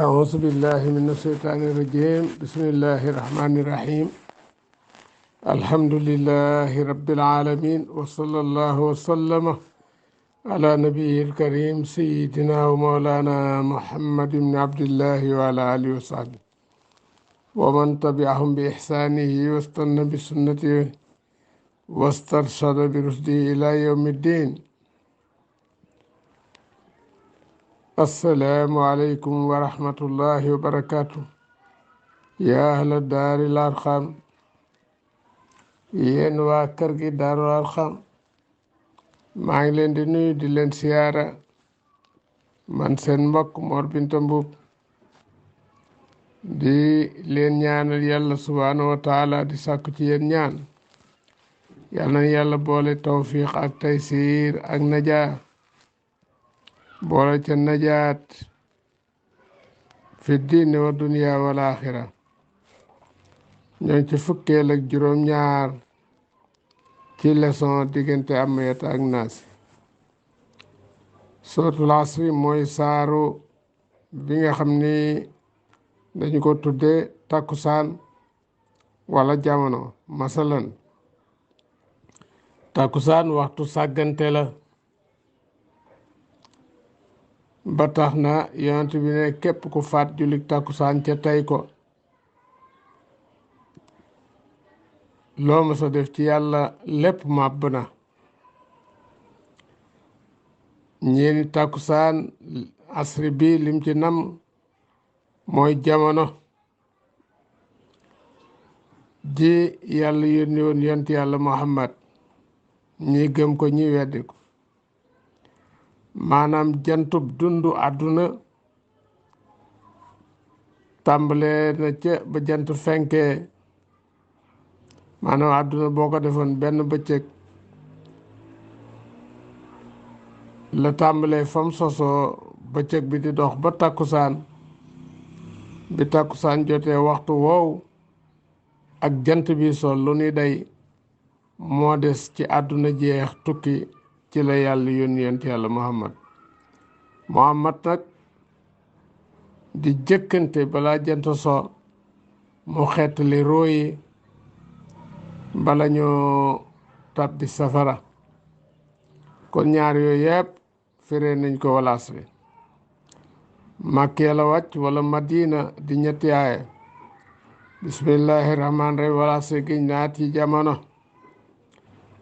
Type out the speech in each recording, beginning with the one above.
أعوذ بالله من الشيطان الرجيم بسم الله الرحمن الرحيم الحمد لله رب العالمين وصلى الله وسلم على نبيه الكريم سيدنا ومولانا محمد بن عبد الله وعلى آله وصحبه ومن تبعهم بإحسانه واستنى بسنته واسترشد برشده إلى يوم الدين. السلام عليكم ورحمة الله وبركاته يا أهل الدار الأرقام yéen waa kër gi Daaru Arqam maa ngi leen di nuyu di leen siyaara man seen mbokk Mor Binta Mbuub di leen ñaanal yàlla subhaanahu wa taala di sàkku ci yéen ñaan yal na yàlla boole tawfiq ak taysiir ak najaa boole ca najaat fi diine wa duniya wal axira ñoo ci fukkeel ak juróom-ñaar ci leçon diggante Amiyata ak Naasi. Suuratul Asri mooy saaru bi nga xam ni dañu ko tudde takkusaan wala jamono. Masalan takkusaan waxtu sàggante la ba tax na yonent bi ne képp ku faat jullik takkusaan ca tey ko loo ma sa def ci yàlla lépp màbb na. ñeeni takkusaan asri bi lim ci nam mooy jamono ji yàlla yónni woon yonent yàlla Muhammad ñi gëm ko ñi weddi ko maanaam jantub dundu àdduna tàmbale na ca ba jant fenkee maanaam àdduna boo ko defoon benn bëccëg la tàmbalee fam sosoo bëccëg bi di dox ba takkusaan bi takkusaan jotee waxtu woowu ak jant bi sol lu ni day moo des ci àdduna jeex tukki ci la yàlla yónni yonent yàlla Muhammad nag di jëkkante balaa jant so mu xeetali róoyi bala ñoo tàbbi safara. kon ñaar yooyu yëpp firee nañ ko walaas bi Màkka la wàcc wala Madina di ñetti aaye. bismillahi rahmaani rahim walaas bi giñ naa ci jamono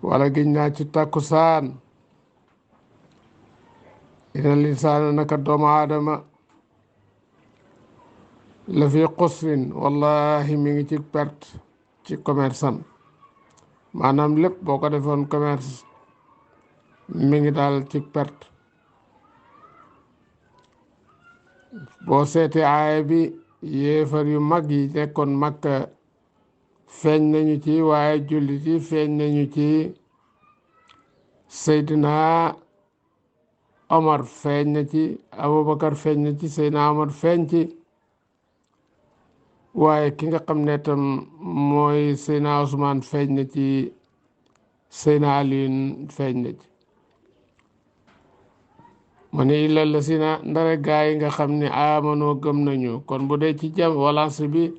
wala giñ naa ci takkusaan inna linsaana naka doomu aadama la fi xusrin wallahi mi ngi ci perte ci commerce am maanaam lépp boo ko defoon commerce mi ngi daal ci perte. boo seetee aaya bi yéefar yu mag yi nekkoon Makka feeñ nañu ci waaye jullit yi feeñ nañu ci. Seydina Omar feeñ na ci Abubakar feeñ na ci Seydina Omar feeñ ci waaye ki nga xam ne tam mooy Seydina Usmaan feeñ na ci Seydina Aliyun feeñ na ci. mu ne illa la si na ndare gaa yi nga xam ne amanoo gëm nañu. kon bu dee ci walaas bi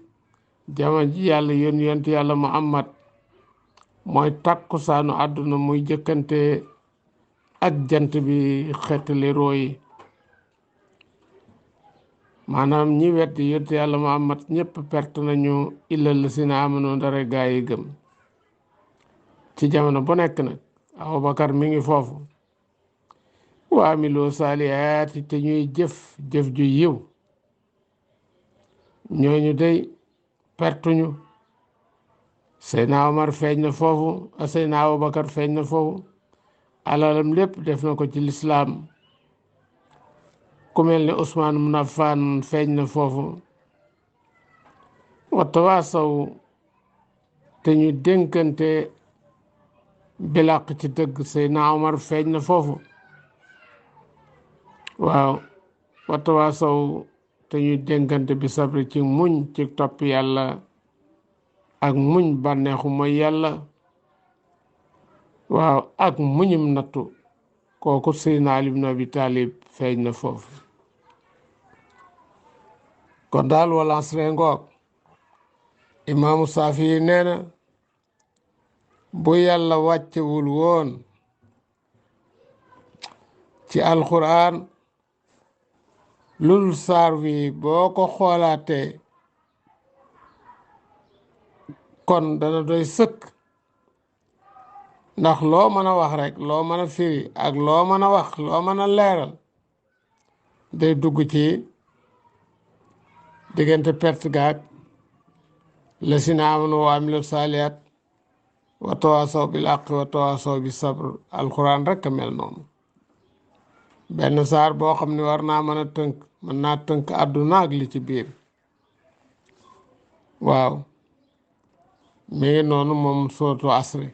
jamono ji yàlla yonent yàlla Muhammad mooy takkusaanu àdduna muy jëkkante ak jant bi xeetali rooyi maanaam ñi weddi yonent yàlla Muhammad ñëpp perte nañu illa la si na amanoo ndare gaa yi gëm. ci jamono bu nekk nag Abubakar mi ngi foofu wa amiloo saalihaati te ñuy jëf ju yiw ñooñu day pertuñu. Seydina Omar feeñ na foofu Seydina Abubakar feeñ na foofu alalam lépp def na ko ci lislaam. ku mel ne Usmaan ibn Affaan feeñ na foofu. wa tawaasaw te ñu dénkante bilaq ci dëgg Seydina Omar feeñ na foofu. waaw wa tawaasaw te ñu dénkante bi sabri ci muñ ci topp yàlla ak muñ bànneexu mooy yàlla. waaw ak muñum nattu kooku Seydina Ali ibn Abi Talib feeñ na foofu. kon daal wal asri ngoog imaamu saafi yi nee na bu yàlla wàccewul woon ci alquran lul saar wi boo ko xoolaatee kon dana doy sëkk ndax loo mën a wax rek loo mën a firi ak loo mën a wax loo mën a leeral day dugg ci diggante perte gaag la si na amanu wa amilu saalihaat wa tawaasaw bil haqqi wa tawaasaw bis sabr alquran rek a mel noonu benn saar boo xam ne war naa mën naa tënk àdduna ak li ci biir waaw mi ngi noonu moom sootu asri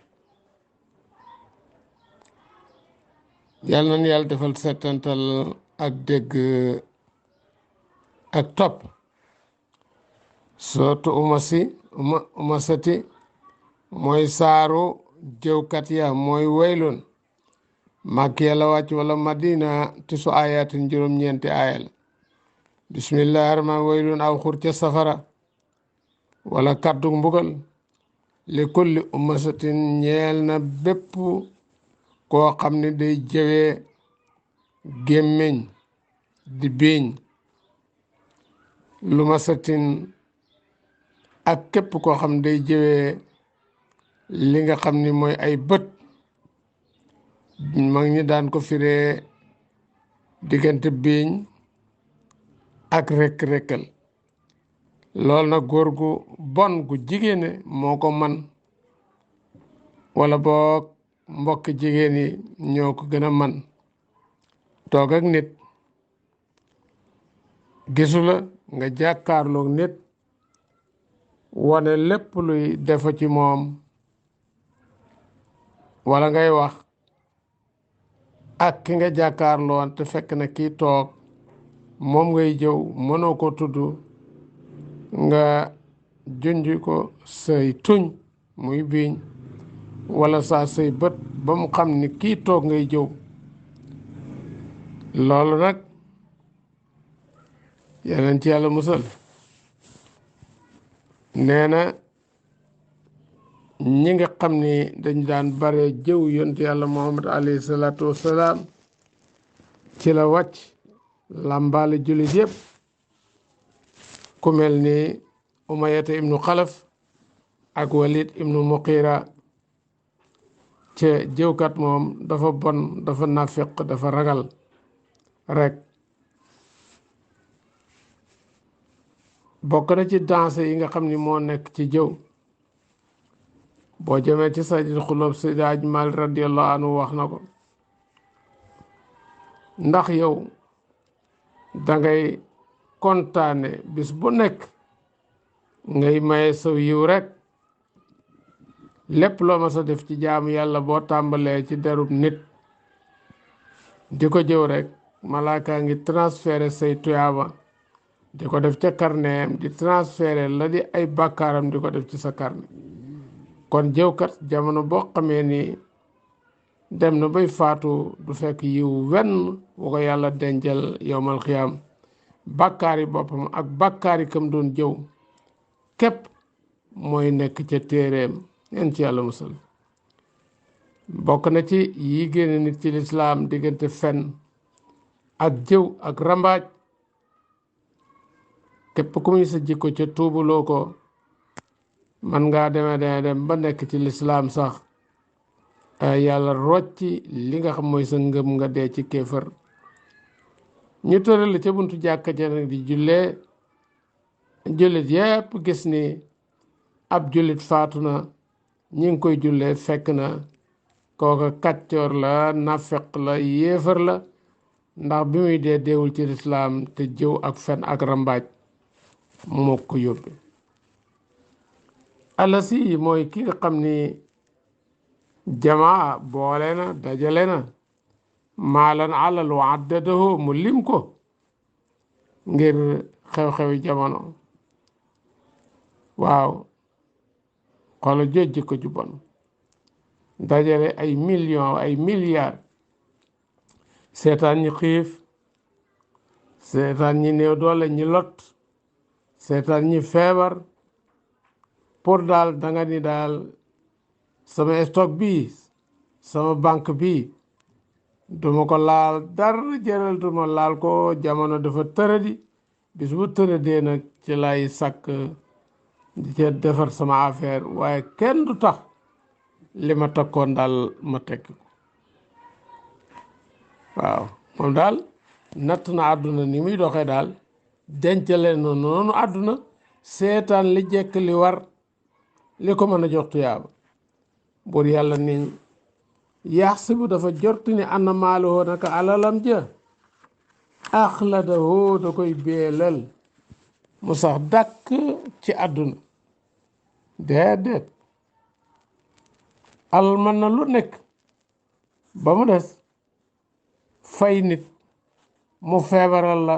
yàlla nañu yàlla defal settantal ak dégg ak topp sootu umasati mooy saaru jëwkat ya mooy waylun màkk yàlla wàcc wala madina tisu ayatin juróom-ñeenti aayal bismillahi rahmaan waylun aw xur ca safara wala kàddu mbugal li kulli umasatin ñeel na bépp koo xam ne day jëwee gémmiñ di biiñ lu masatin ak képp koo xam ne day jëwee li nga xam ni mooy ay bët mag ñi daan ko firee diggante biiñ ak rekk-rekkal loolu nag góor gu bon gu jigéene moo ko man wala boog mbokk jigéen yi ñoo ko gën a man toog ak nit gisu la nga jàkkaarloog nit wane lépp luy defa ci moom wala ngay wax ak ki nga jàkkaarloon te fekk na kii toog moom ngay jëw mënoo ko tudd nga junj ko say tuñ muy biiñ wala saa say bët ba mu xam ni kii toog ngay jëw loolu nag yeneen ci yàlla musal nee na ñi nga xam ni dañ daan bare jëw yonent yàlla muhammad alayhi salaatu wassalaam ci la wàcc làmbaale jullit yëpp ku mel ni umayata ibnu xalaf ak walid ibnu muqira ca jëwkat moom dafa bon dafa nafiq dafa ragal rek bokk na ci danse yi nga xam ni moo nekk ci jëw boo jëmee ci sajdul xuloob Seydi Aj Maalik radiyallahu anhu wax na ko ndax yow dangay kontaane bis bu nekk ngay maye saw yiw rek lépp loo ma sa def ci jaamu yàlla boo tàmbalee ci derub nit di ko jëw rek malaaka ngi transféré say tuyaaba di ko def ca karneem di transféré la di ay bàkkaaram di ko def ci sa karne kon jëwkat jamono boo xamee ni dem na bay faatu du fekk yiw wenn wu ko yàlla dencal yowmal xiyaam bàkkaari boppam ak bàkkaari kam doon jëw képp mooy nekk ca téeréem ngeen ci yàlla musal bokk na ci yi génne nit ci lislaam diggante fen ak jëw ak rambaaj képp ku muy sa jikko ca tuubuloo ko man ngaa dem ba nekk ci lislaam sax yàlla rocci li nga xam mooy sa ngëm nga dee ci kéefër ñu tëral ca buntu jàkka ja nag di jullee jullit yépp gis ni ab jullit faatu na ñi ngi koy jullee fekk na kooka kàccoor la nafeq la yéefar la ndax bi muy dee deewul ci lislaam te jëw ak fen ak rambaaj moo ko yóbbe alasi mooy ki nga xam ni jamaa boole na dajale na maalan alal wa addadahu mu lim ko ngir xew-xewi jamono waaw xoola jojj ko ju bon dajale ay millions ay milliards seetaan ñi xiif seetaan ñi néew doole ñi lot seetaan ñi feebar pour daal danga ni daal sama stock bi sama banque bi duma ko laal dara jëral duma laal ko jamono dafa tëradi bis bu tëradee nag ci lay sàkk di ca defar sama affaire waaye kenn du tax li ma takkoon daal ma tekki ko waaw moom daal natt na àdduna ni muy doxee daal dencale noonu àdduna seetaan li jekk li war li ko mën a jox tuyaaba buur yàlla ni yaxsibu dafa jortu ni anna maaluhu naka alalam ja axladahu da koy beelal mu sax dàkk ci àdduna déedéet alal mën na lu nekk ba mu des fay nit mu feebaral la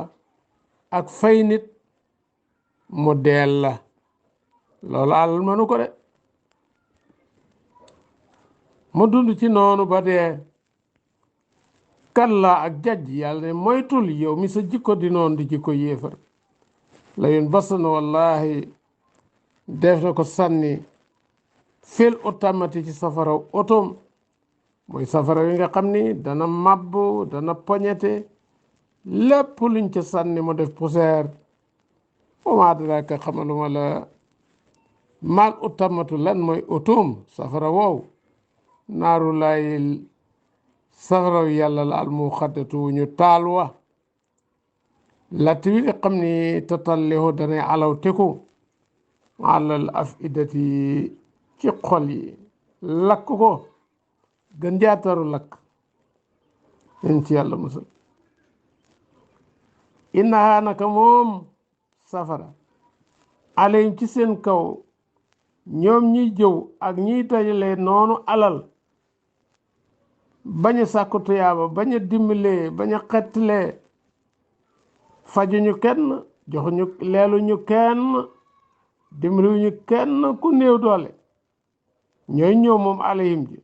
ak fay nit mu deel la loolu alal mënu ko de mu dund ci noonu ba dee kalla ak jajj yàlla ne moytul yow mi sa jikko di noonu di jikko yéefar la yun basan wallahi def na ko sànni fil utamati ci safara otom mooy safara wi nga xam ni dana mabbu dana poñete lépp luñ ca sànni mu def poussière wama adraka xamaluma la mal utamatu lan mooy otom safara woow naaru laayil safaraw yàlla la al mu xaddatu ñu taal wa latti wi nga xam ni tatallihu danay alaw teku alal afidati ci xol yi lakk ko gën jaataru lakk leen ci yàlla musal innaha naka moom safara alayhim ci seen kaw ñoom ñiy jëw ak ñiy dajale noonu alal bañ a sàkku tuyaaba bañ a dimbalee bañ a xettalee fajuñu kenn joxuñu leeluñu kenn dimbaliwuñu kenn ku néew doole ñooy ñëw moom alayhim ji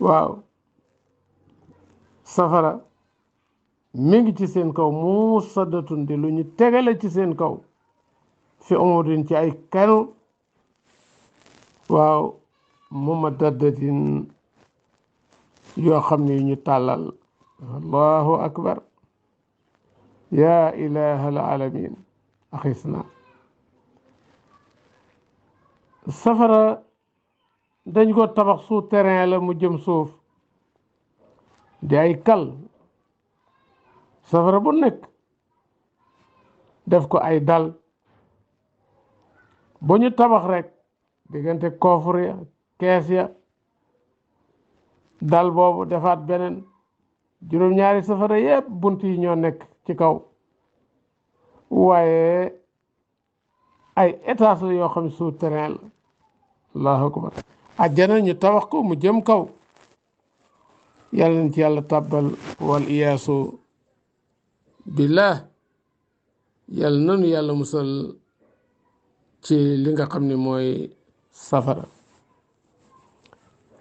waaw safara mi ngi ci seen kaw mu saddatun di lu ñu tegale ci seen kaw fi umudin ci ay kanu waaw mu ma daddatin yoo xam ne yu ñu tàllal allahu akbar ya ilaha al alamin axisna safara dañ ko tabax souterrain la mu jëm suuf di ay kal safara bu nekk def ko ay dal bu ñu tabax rek diggante coffre ya kees ya dal boobu defaat beneen juróom-ñaari safara yépp bunt yi ñoo nekk ci kaw waaye ay étage la yoo xam ne souterrain la allahu akbar àjjana ñu tabax ko mu jëm kaw yàlla nañ ci yàlla tàbbal wal iyaasu billah yàlla nanu yàlla musal ci li nga xam ne mooy safara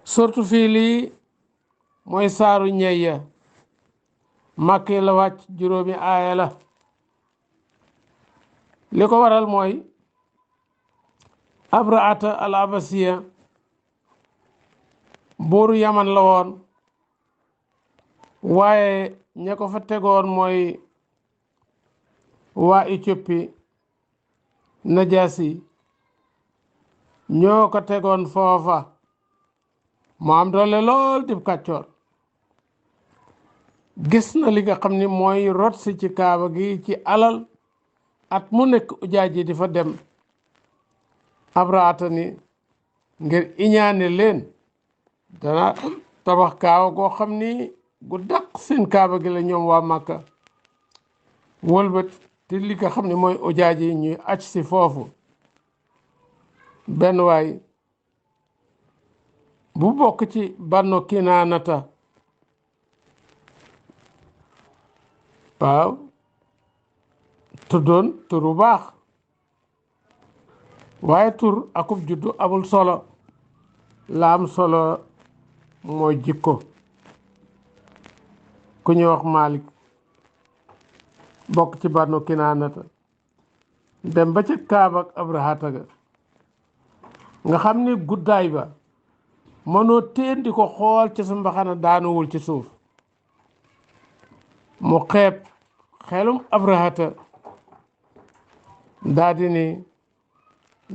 surtout fii lii mooy saaru ñeyya màkki la wàcc juróomi aaya la li ko waral mooy abraata al abasiya buuru yaman la woon waaye ña ko fa tegoon mooy waa Éthiopie najaasi ñoo ko tegoon foofa mu am doole lool dib kàccoor gis na li nga xam ni mooy rot si ci kaaba gi ci alal at mu nekk ujaaj yi di fa dem abraata ni ngir iñaane leen dana tabax kaaba goo xam ni gu dàq seen kaaba gi la ñoom waa Màkka wëlbat te li nga xam ne mooy ujaaj yi ñuy aj si foofu benn waay bu bokk ci Banu Kinaanata waaw tuddoon tur bu baax waaye tur akub juddu amul solo la am solo mooy jikko ku ñuy wax Malik bokk ci Banu Kinaanata dem ba ca kaaba ak abrahata ga nga xam ni guddaay ba mënoo teen di ko xool ci sa mbaxana daanuwul ci suuf mu xeeb xelum abrahata daa di ni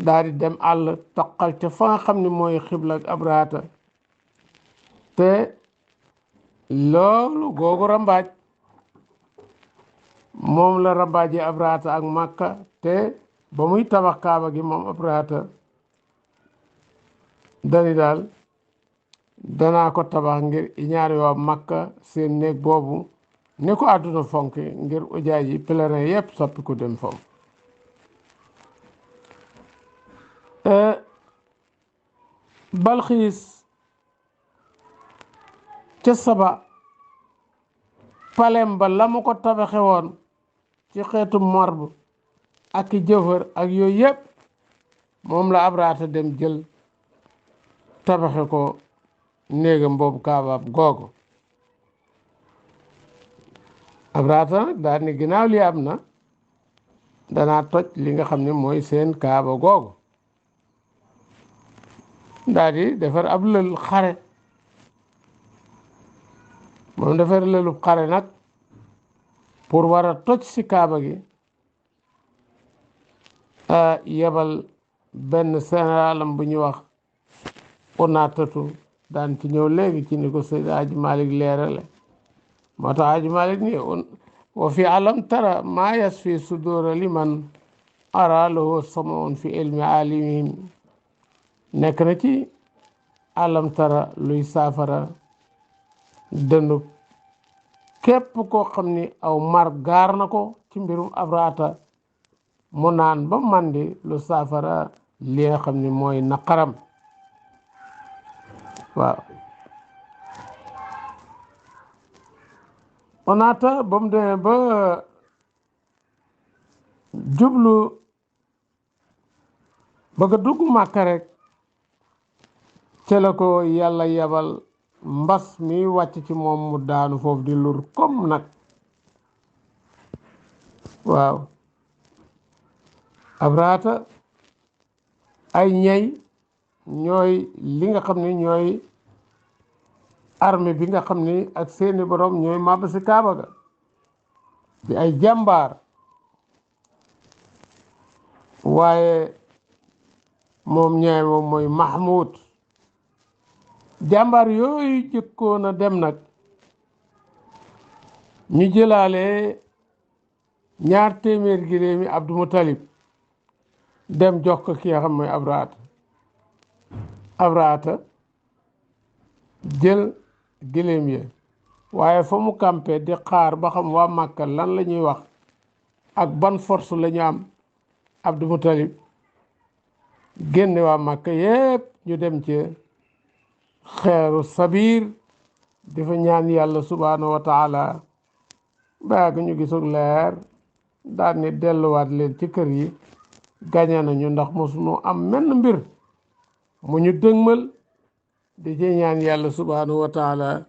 daa di dem àll toqal ca fa nga xam ni mooy xibla ak abrahata te loolu googu rambaaj moom la rambaaje abrahata ak màkka te ba muy tabax kaaba gi moom abrahata dani daal danaa ko tabax ngir ñaari waa màkka seen néeg boobu ni ko àdduna fonk ngir ujaay yi pèlerin yépp soppi ko dem fonk balxiis ca saba palem ba la mu ko tabaxe woon ci xeetu marbre ak i jëfër ak yooyu yépp moom la abrahata dem jël tabaxe ko néegam boobu kaabaab googu abrahata nag daal ni ginnaaw li am na danaa toj li nga xam ne mooy seen kaaba googu daal di defar ab lël xare moom defar lëlu xare nag pour war a toj si kaaba gi yebal benn généralam bu ñuy wax Onaatatu daan ci ñëw léegi ci ni ko Seydi Hadji Malick leerale moo tax Hadji Malick ni wa fi alam tara maa yasfi sudura liman ara lahu samaun fi ilmi alimihim nekk na ci alam tara luy saafara dënub képp koo xam ni aw mar gaar na ko ci mbirum abrahata mu naan ba mandi lu saafara li nga xam ni mooy naqaram waaw Onaata ba mu demee ba jublu bëgg a dugg Màkka rek ca la ko yàlla yebal mbas mi wàcc ci moom mu daanu foofu di lur comme nag waaw abrahata ay ñey ñooy li nga xam ne ñooy armée bi nga xam ni ak seeni borom ñooy màbb si kaaba ga di ay jàmbaar waaye moom ñaay moom mooy Mahmoud jàmbaar yooyu jëkkoon a dem nag ñu jëlaale 200 giléem yi Abdou Moutalib dem jox ko ki nga xam mooy abrahata jël giléem yi waaye fa mu campé di xaar ba xam waa Màkka lan la ñuy wax ak ban force la ñu am Abdou Moutalib génne waa Màkka yépp ñu dem ci xeeru Sabir dafa ñaan yàlla subhaanahu wa taala baag ñu gisul leer daal ni delluwaat leen ci kër yi gañe nañu ndax mosuñu am menn mbir mu ñu dëgmal di ci ñaan yàlla subhaanahu wa taala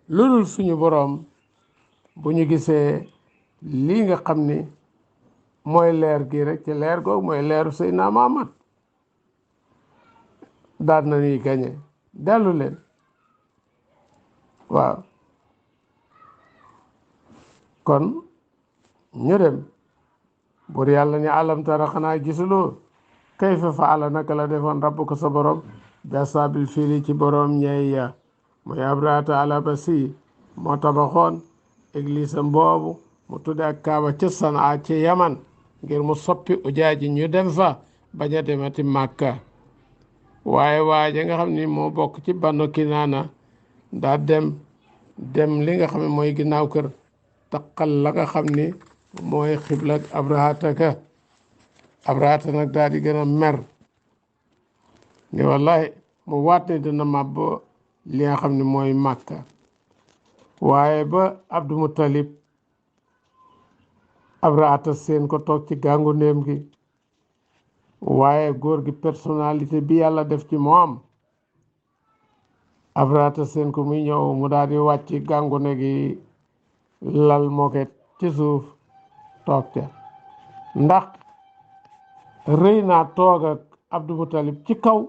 lu dul suñu boroom bu ñu gisee lii nga xam ni mooy leer gi rek ci leer googu mooy leeru Seydina Muhammad daal na ñuy gañe dellu leen waaw kon ñu dem bur yàlla ni alam tara xanaa gisuloo kayfa faala naka la defoon rabbuka sa borom bi asaabil fiili ci borom ñey ya mooy abrahata alabasi moo tabaxoon église am boobu mu tudde ak kaaba ca Sanaa ci Yaman ngir mu soppi ujaaji ñu dem fa bañ a demati Màkka waaye waaje nga xam ni moo bokk ci Banu Kinaana daa dem li nga xam ne mooy ginnaaw kër taqal la nga xam ni mooy xibla ak abrahata nag daal di gën a mer ni wallahi mu waat ne dina màbb li nga xam ne mooy Màkka waaye ba Abdou Moutalib abrahata seen ko toog ci gàngu néem gi waaye góor gi personnalité bi yàlla def ci moom abrahata seen ko muy ñëw mu daal di wàcc gàngu ne gi lal moket ci suuf toog ca ndax rëy naa toog ak Abdou Moutalib ci kaw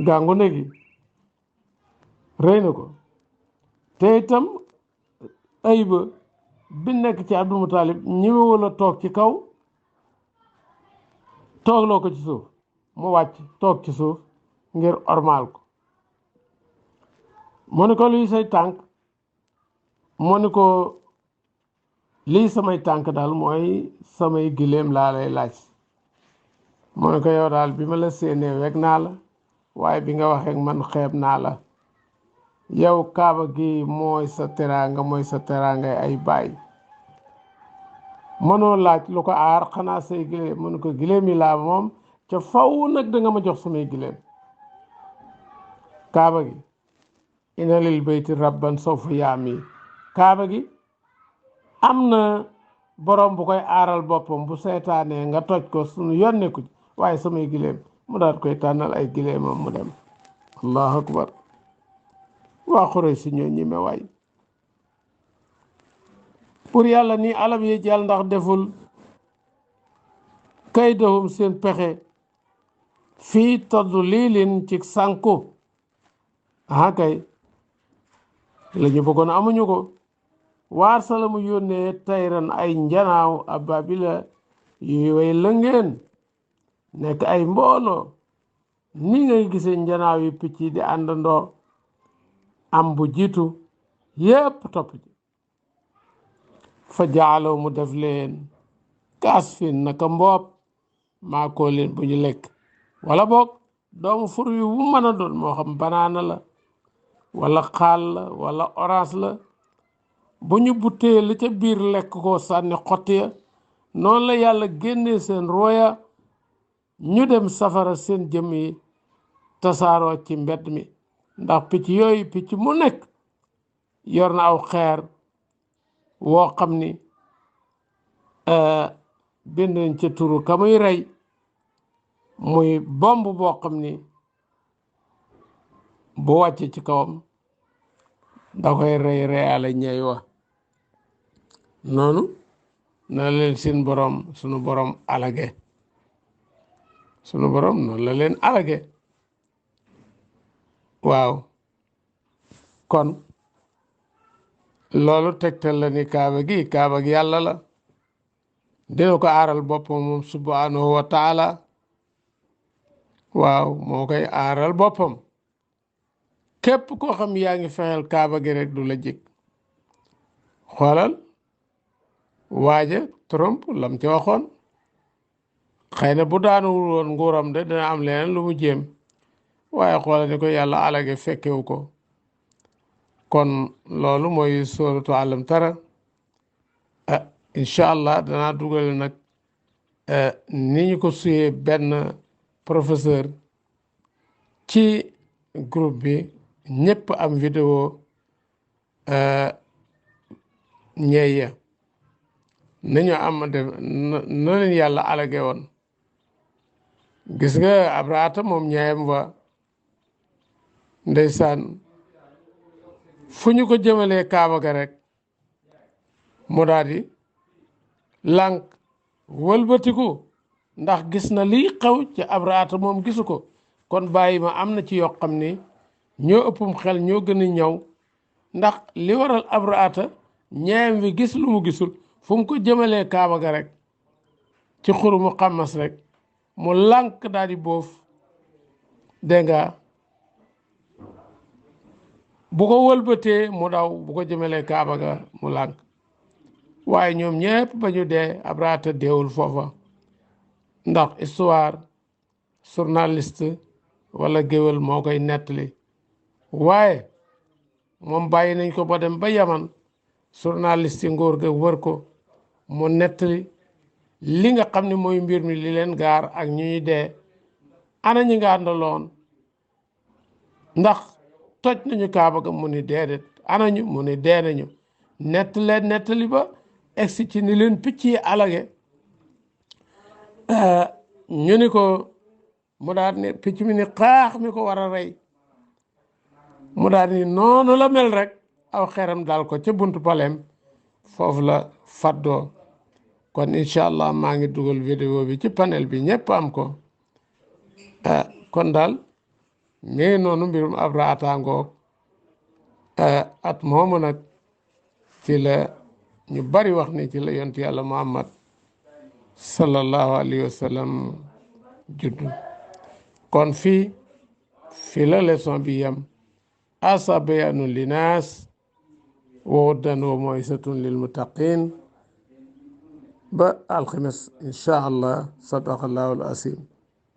gàngu ne gi rëy na ko te itam ayba bi nekk ci Abdou Moutalib ñëwewul a toog ci kaw toogloo ko ci suuf mu wàcc toog ci suuf ngir ormaal ko mu ni ko luy say tànk mu ni ko lii samay tànk daal mooy samay giléem laa lay laaj mu ni ko yow daal bi ma la séenee weg naa la waaye bi nga waxee man xeeb naa la yow kaaba gi mooy sa teraangay ay baay mënoo laaj lu ko aar xanaa say giléem mu ni ko giléem yi laa moom ca faw nag da nga ma jox samay giléem kaaba gi inna lil bayti rabban sawfa yaami kaaba gi am na borom bu koy aaral boppam bu seetaanee nga toj ko suñu yónnee ko waaye samay giléem mu daal koy tànnal ay giléemam mu dem allahu akbar waa Xuraysh si ñoo ñime waay pour yàlla nii alam yi jàll ndax deful kaydahum seen pexe fii toddu lii leen ci sànku aha kay la ñu bëggoon amuñu ko waar sala mu yónnee tayran ay njanaaw ababila yuy way lëngeen nekk ay mbooloo ni ngay gisee njanaaw yi picc yi di àndandoo am bu jiitu yépp topp ji fa jaaloo mu def leen kaas fin naka mboob maa koo leen bu ñu lekk wala boog doomu fur yu bu mën a doon moo xam banaana la wala xaal la wala orange la bu ñu buttee li ca biir lekk ko sànni xott ya noonu la yàlla génnee seen rooya ñu dem safara seen jëm yi tasaaroo ci mbedd mi ndax picc yooyu picc mu nekk yor na aw xeer woo xam ni bind nañ ca turu ka muy rey muy bomb boo xam ni bu wàcce ci kawam da koy rey reyaale ñey wa noonu na leen seen borom sunu borom alage sunu borom noonu la leen alage waaw kon loolu tegtal la ni kaaba gi yàlla la dina ko aaral boppam moom subhanahu wa taala waaw moo koy aaral boppam képp koo xam yaa ngi fexeel kaaba gi rek du la jig xoolal waaja Trump lam ci waxoon xëy na bu daanuwul woon nguuram de dina am leneen lu mu jéem waaye xoolal ni ko yàlla alage fekkewu ko kon loolu mooy sóoratu alam tara incha allah danaa dugal nag ni ñu ko suyee benn professeur ci groupe bi ñëpp am vidéo ñeeya nañu am def na leen yàlla alage woon gis nga Abraata moom ñaayam wa ndeysaan fu ñu ko jëmalee kaaba ga rek mu daal di lànk wëlbatiku ndax gis na lii xew ci Abraata moom gisu ko kon bàyyi ma am na ci yoo xam ni ñoo ëppum xel ñoo gën a ñaw ndax li waral Abraata ñaayam wi gis lu mu gisul fu mu ko jëmalee kaaba ga rek ci xuru mu xammas rek mu lànk daal di boof dégg nga bu ko wëlbatee mu daw bu ko jëmalee kaaba ga mu lànk waaye ñoom ñëpp ba ñu dee Abraata deewul foofa ndax histoire journaliste wala géwél moo koy nettali waaye moom bàyyi nañ ko ba dem ba Yaman journaliste yi nguur ga wër ko mu nettali li nga xam ne mooy mbir mi li leen gaar ak ñuy dee ana ñi nga àndaloon ndax toj nañu kaaba ga mu ni déedéet anañu mu ni dee nañu nettali ba egsi ci ni leen picc yi alage ñu ni ko mu daal ni picc mi ni xaax mi ko war a rey mu daal ni noonu la mel rek aw xeram daal ko ca buntu paleem foofu la faddoo kon incha allah maa ngi dugal vidéo bi ci panel bi ñëpp am ko kon daal mais noonu mbirum Abraha ngoog at moomu nag ci la ñu bari wax ni ci la yonent yàlla Muhammad sallallahu alayhi wa sallam juddu kon fii la leçon bi yam asa bayanun linaas wa hudan wa maw'izatun lil muttaqin ba alxames incha allah sadaqallahu al asim